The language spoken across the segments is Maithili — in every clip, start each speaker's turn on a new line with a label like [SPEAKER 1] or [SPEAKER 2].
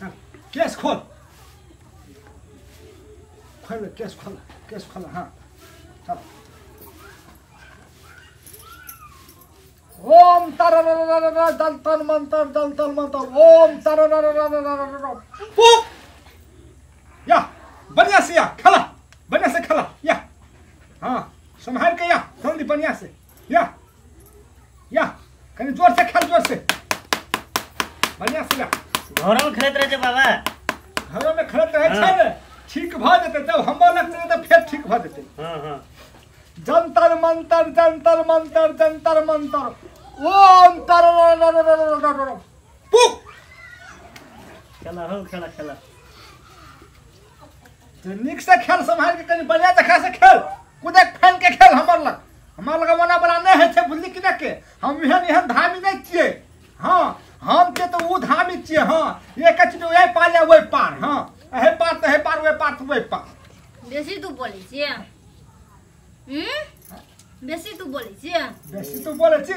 [SPEAKER 1] चल केस खोल खोल केस खोल केस खोल। हाँ चल। ओम तररररर जंतर मंतर जंतर मंतर ओम तररररर पुक या बढ़िया से या खेला बढ़िया से खेला या। हाँ संभाल के या जल्दी बढ़िया से या या कहीं जोर से खेल जोर से बढ़िया से या।
[SPEAKER 2] घरों में खेलत रहे छे बाबा।
[SPEAKER 1] घरों में खेलत रहे छे ने ठीक भ जेतै जब हमर लगतै त फेर ठीक भ जेतै।
[SPEAKER 2] हां हां
[SPEAKER 1] जंतर मंतर जंतर मंतर जंतर मंतर ओम तररररर पुक।
[SPEAKER 2] खेला हो खेला खेला
[SPEAKER 1] तो निक से खेल संभाल के कनी बढ़िया देखा से खेल कुदे फैन के खेल। हमर लग मना बला नहीं है छे बुझली कि ना के हम एहन एहन धामी नहीं छियै। हाँ हम के तो उ धामी छियै। हाँ एक चीज ओहि पार या ओहि पार। हाँ एहे पार त एहे पार ओहि पार त ओहि पार।
[SPEAKER 3] बेसी तू बोलै छियै। बेसी तू बोलै छियै।
[SPEAKER 1] बेसी तू बोलै छी?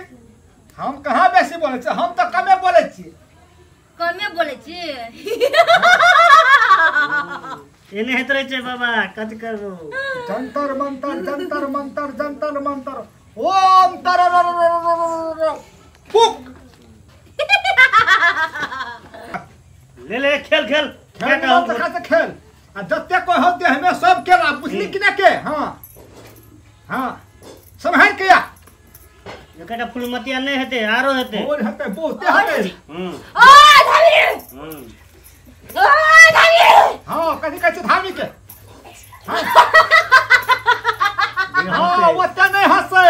[SPEAKER 1] हम कहाँ बेसी बोलै छियै, हम तऽ कमे बोलै छियै।
[SPEAKER 3] कमे बोलै छियै।
[SPEAKER 2] एने हेत रहै छै बाबा कथी करबो।
[SPEAKER 1] जंतर मंतर जंतर मंतर जंतर मंतर ओम तररररर पुक।
[SPEAKER 2] ले ले खेल खेल
[SPEAKER 1] खेल खेल खेल आ जते कोइ हो देह में सब केला बुझली कि ना के। हाँ हाँ संभाल के या
[SPEAKER 2] एकटा फुलमतिया नहीं हेते आरो हेते
[SPEAKER 1] और हेते बहुते हेते।
[SPEAKER 3] आ धामी आ धामी।
[SPEAKER 1] हाँ कथी कहै छै धामी के। हाँ ओते नहीं हंसे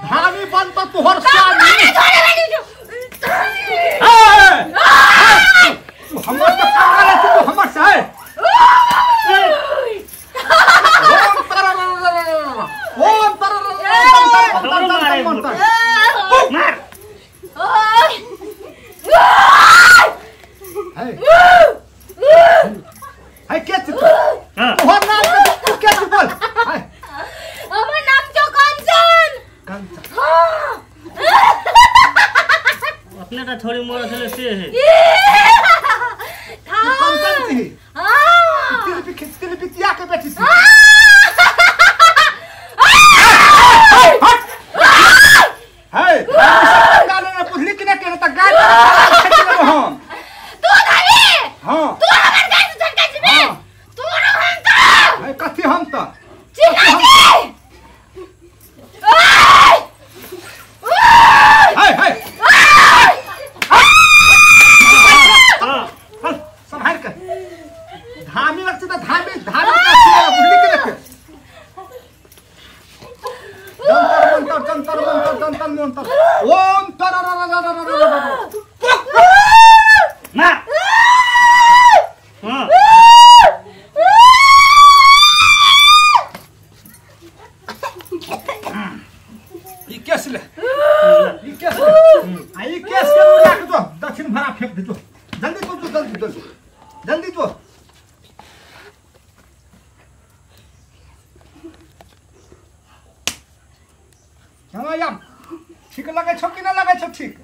[SPEAKER 1] धामी बन तो तोहर स्वामी। तू हमर से का लै छै तू हमर से ओम तररररर ओम तररररर
[SPEAKER 2] मार।
[SPEAKER 1] है के छी तोहर नाम तू के छी बोल।
[SPEAKER 3] हमर नाम छौ कंचन।
[SPEAKER 1] कंचन।
[SPEAKER 3] हां
[SPEAKER 2] अपने टा थोड़ी मोर छले से है
[SPEAKER 1] कंचन छी।
[SPEAKER 3] हां
[SPEAKER 1] तिल बितिया के बेटी छी। है गाले ने पुछली कि ना के त गाय हम
[SPEAKER 3] तू धामी।
[SPEAKER 1] हां
[SPEAKER 3] तू हमर गाय से झटका छिबे तू हम त
[SPEAKER 1] है कथी हम त
[SPEAKER 3] चिल्ला छी।
[SPEAKER 1] है है हां संभाल के धामी लगছে त धामी धामी बुझली कि ना के। जंतर मंतर जंतर मंतर जंतर मंतर ओम तररररर
[SPEAKER 2] मार। हां
[SPEAKER 1] ई केस ले ई केस ले आ ई केस के राख दो दक्षिण भरा फेंक दे जल्दी तो जल्दी जल्दी जल्दी तो। चलो याम ठीक लगे छौ कि ना लगे छौ ठीक?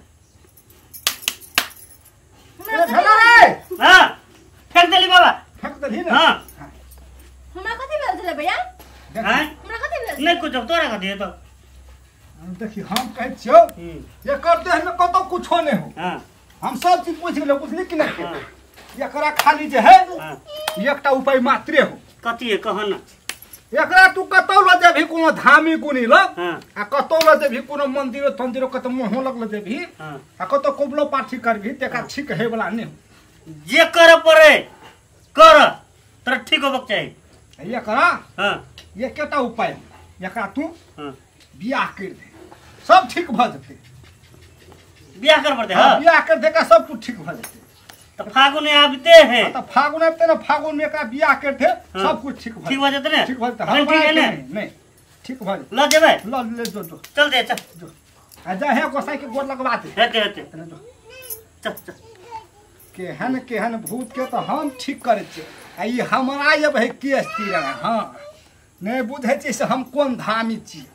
[SPEAKER 1] भेला रे।
[SPEAKER 2] हां फेंक देली बाबा।
[SPEAKER 1] फेंक देली ना।
[SPEAKER 2] हां
[SPEAKER 3] हमरा कथी भेल छलै भैया?
[SPEAKER 2] हां
[SPEAKER 3] हमरा कथी भेल?
[SPEAKER 2] नहीं कुछ तोरा कथी हेतौ।
[SPEAKER 1] देखी हम कहै छियौ एकर देह में कतौ कुछो नहीं हो।
[SPEAKER 2] हां
[SPEAKER 1] हम सब चीज पूछ गेलौ बुझली कि ना। एकरा खाली जे है एकटा उपाय मात्रे हो।
[SPEAKER 2] कथी है कह ना।
[SPEAKER 1] एकरा तू कतौ ल जेबही कोनो धामी गुनी लग आ कतौ ल जेबही कोनो मंदिर तंदिर कतौ मोहो लग ल जेबही आ कतौ कुबलो पाठी करबही त एकरा ठीक हे वाला नहीं हो।
[SPEAKER 2] जे कर पड़े कर तोरा ठीक होबक चाही।
[SPEAKER 1] एकरा
[SPEAKER 2] हां
[SPEAKER 1] एकेटा उपाय एकरा तू
[SPEAKER 2] हां
[SPEAKER 1] बियाह कर दे सब ठीक भ जेतै।
[SPEAKER 2] बियाह कर पड़ते। हां
[SPEAKER 1] बियाह कर दे का सब कुछ ठीक भ जेतै।
[SPEAKER 2] तो फागुन आबते है।
[SPEAKER 1] तो फागुन आबते ना फागुन में एकरा बियाह कर दे सब कुछ ठीक भ
[SPEAKER 2] ठीक भ जेतै ने।
[SPEAKER 1] ठीक भ जेतै।
[SPEAKER 2] ठीक है ने?
[SPEAKER 1] नहीं ठीक भ जेतै।
[SPEAKER 2] ल जेबै
[SPEAKER 1] ल ले जो जो
[SPEAKER 2] चल दे चल
[SPEAKER 1] जो आ जा हे गोसाई के गोर लगवा दे।
[SPEAKER 2] हेते हेते चल चल।
[SPEAKER 1] केहन केहन भूत के तो हम ठीक करै छियै आ ई हमरा एबै है केस तीरा। हाँ नहीं बुझै छियै से हम कोन धामी छियै।